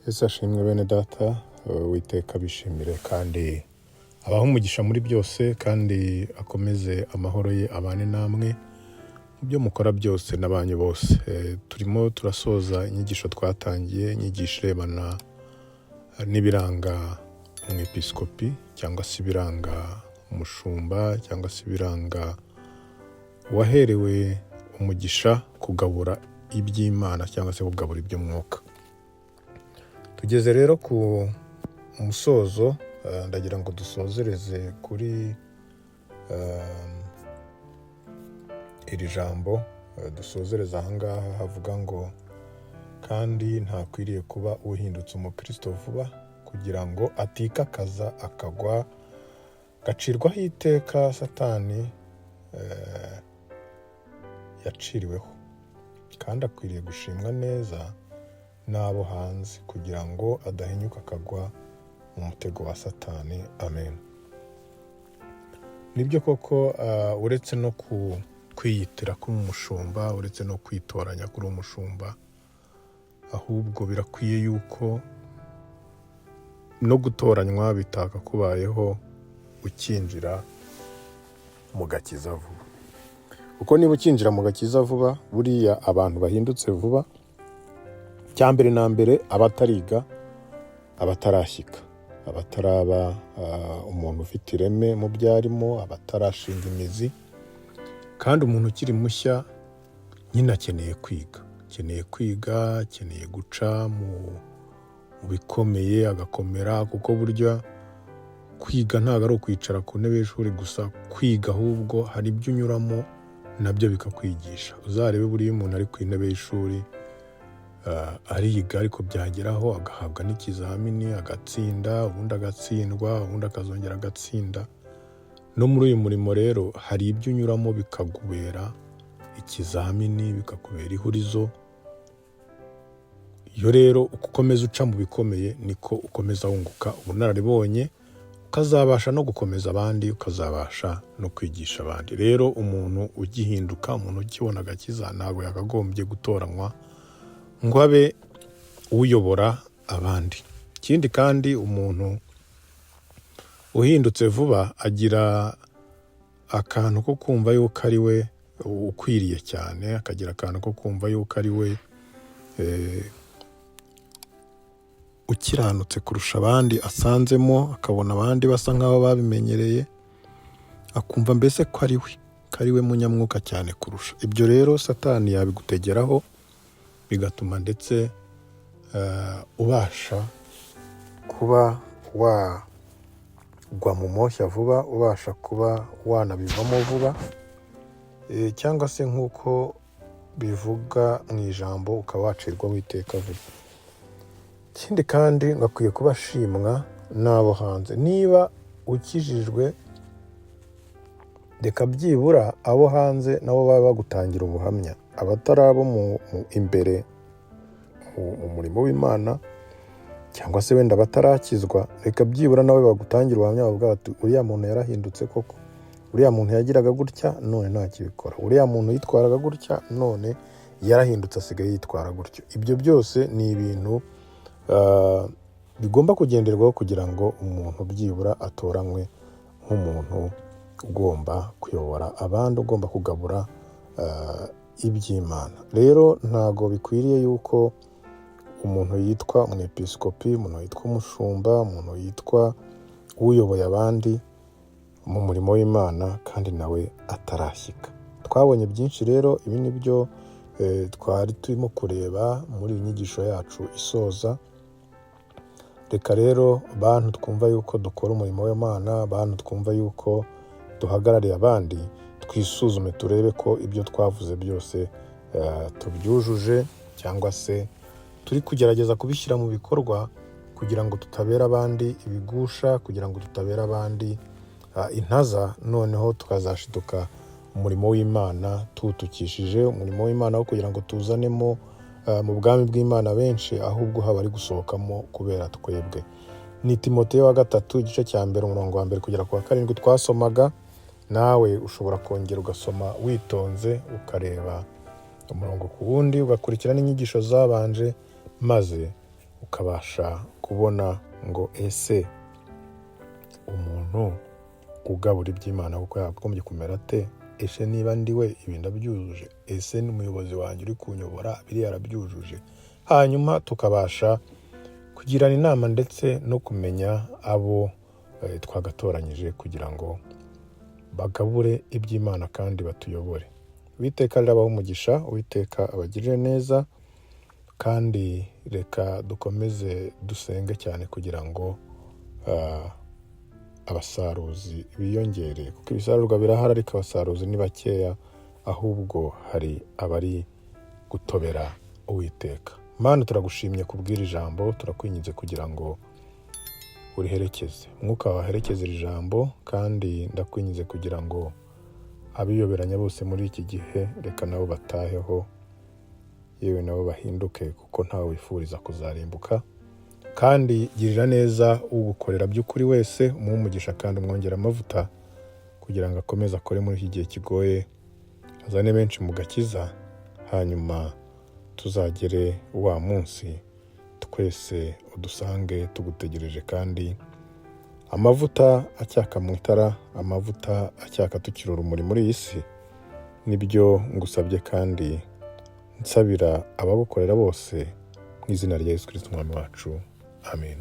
Yesu ashimwe bene data, Uwiteka abishimire kandi abahe umugisha muri byose, kandi akomeze amahoro ye abane namwe mu byo mukora byose n'abanyu bose. Turimo turasoza inyigisho twatangiye, inyigisho irebana n'ibiranga umwepiskopi cyangwa se ibiranga umushumba cyangwa se ibiranga uwaherewe umugisha kugabura iby'Imana cyangwa se kugabura iby'umwuka. Tugeze rero ku musozo, ndagira ngo dusozereze kuri iri jambo, dusozereze ahangaha havuga ngo: "Kandi ntakwiriye kuba uhindutse umukristo vuba, kugira ngo atikakaza akagwa, agacirwaho iteka Satani yaciriweho. Kandi akwiriye gushimwa neza n'abo hanze, kugira ngo adahinyuka akagwa mu mutego wa Satani." Amen. Nibyo koko, uretse no kwiyitira kuri umushumba, uretse no kwitoranya kuri umushumba, ahubwo birakwiye yuko no gutoranywa bitakakubayeho ukinjira mu gakiza vuba, kuko niba ukinjira mu gakiza vuba, buriya abantu bahindutse vuba, cya mbere na mbere abatariga, abatarashyika, abataraba umuntu ufite ireme mu byo arimo, abatarashinga imizi. Kandi umuntu ukiri mushya nyine akeneye kwiga, akeneye kwiga, akeneye guca mu bikomeye agakomera, kuko burya kwiga ntabwo ari ukwicara ku ntebe y'ishuri gusa. Kwiga ahubwo hari ibyo unyuramo nabyo bikakwigisha. Uzarebe, buriya umuntu ari ku ntebe y'ishuri ariga, ariko byageraho agahabwa n'ikizamini agatsinda, ubundi agatsindwa, ubundi akazongera agatsinda. No muri uyu murimo rero hari ibyo unyuramo bikakubera ikizamini, bikakubera ihurizo. Iyo rero uko ukomeza uca mu bikomeye, niko ukomeza wunguka ubunararibonye, ukazabasha no gukomeza abandi, ukazabasha no kwigisha abandi. Rero umuntu ugihinduka, umuntu ukibona agakiza, ntabwo yakagombye gutoranywa ngo abe uyobora abandi. Ikindi kandi, umuntu uhindutse vuba agira akantu ko kumva yuko ari we ukwiriye cyane, akagira akantu ko kumva yuko ari we ukiranutse kurusha abandi asanzemo, akabona abandi basa nk'aho babimenyereye, akumva mbese ko ari we munyamwuka cyane kurusha. Ibyo rero Satani yabigutegeraho, bigatuma ndetse ubasha kuba wagwa mu moshya vuba, ubasha kuba wanabivamo vuba, cyangwa se nk'uko bivuga mu ijambo, ukaba wacirwaho iteka vuba. Ikindi kandi, ngo akwiye kuba ashimwa n'abo hanze. Niba ukijijwe, reka byibura abo hanze nabo baba bagutangira ubuhamya, abatari abo imbere mu murimo w'Imana cyangwa se wenda batarakizwa, reka byibura nawe bagutangira ubuhamya, bavuga bati: "Uriya muntu yarahindutse koko, uriya muntu yagiraga gutya none ntakibikora, uriya muntu yitwaraga gutya none yarahindutse, asigaye yitwara gutyo." Ibyo byose ni ibintu bigomba kugenderwaho kugira ngo umuntu byibura atoranywe nk'umuntu ugomba kuyobora abandi, ugomba kugabura iby'Imana. Rero ntabwo bikwiriye yuko umuntu yitwa umwepiskopi, umuntu yitwa umushumba, umuntu yitwa uyoboye abandi mu murimo w'Imana kandi nawe atarashyika. Twabonye byinshi rero, ibi ni byo twari turimo kureba muri iyi nyigisho yacu isoza. Reka rero bantu twumva yuko dukora umurimo w'Imana, bantu twumva yuko duhagarariye abandi, twisuzume turebe ko ibyo twavuze byose tubyujuje cyangwa se turi kugerageza kubishyira mu bikorwa, kugira ngo tutabera abandi ibigusha, kugira ngo tutabera abandi intaza, noneho tukazashiduka umurimo w'Imana tuwutukishije. Umurimo w'Imana wo kugira ngo tuzanemo mu bwami bw'Imana benshi, ahubwo haba ari gusohokamo kubera twebwe. Ni Timoteyo wa gatatu, igice cya mbere, umurongo wa mbere kugera ku wa karindwi twasomaga. Nawe ushobora kongera ugasoma witonze, ukareba umurongo ku wundi, ugakurikira n'inyigisho zabanje, maze Ukabasha kubona ngo ese umuntu ugabura iby'Imana kuko yakagombye kumera ate? Ese niba ndi we, ibi ndabyujuje? Ese n'umuyobozi wanjye uri kunyobora biriya arabyujuje? Hanyuma tukabasha kugirana inama ndetse no kumenya abo twagatoranyije kugira ngo bagabure iby'Imana kandi batuyobore. Uwiteka rero abahe umugisha, Uwiteka abagirire neza, kandi reka dukomeze dusenge cyane kugira ngo abasaruzi biyongere, kuko ibisarurwa birahari ariko abasaruzi ni bakeya, ahubwo hari abari gutobera Uwiteka. Mana, turagushimye kubw'iri jambo, turakwinginze kugira ngo uriherekeze, Umwuka wawe aherekeze iri jambo, kandi ndakwinginze kugira ngo abiyoberanya bose muri iki gihe reka nabo bataheho, yewe nabo bahinduke, kuko ntawe wifuriza kuzarimbuka. Kandi girira neza ugukorera by'ukuri wese, umuhe umugisha kandi umwongere amavuta kugira ngo akomeze akore muri iki gihe kigoye, azane benshi mu gakiza, hanyuma tuzagere wa munsi twese udusange tugutegereje, kandi amavuta acyaka mu itara, amavuta acyaka tukiri urumuri muri iyi si. Nibyo ngusabye kandi nsabira abagukorera bose mu izina rya Yesu Kristo Umwami wacu, amen.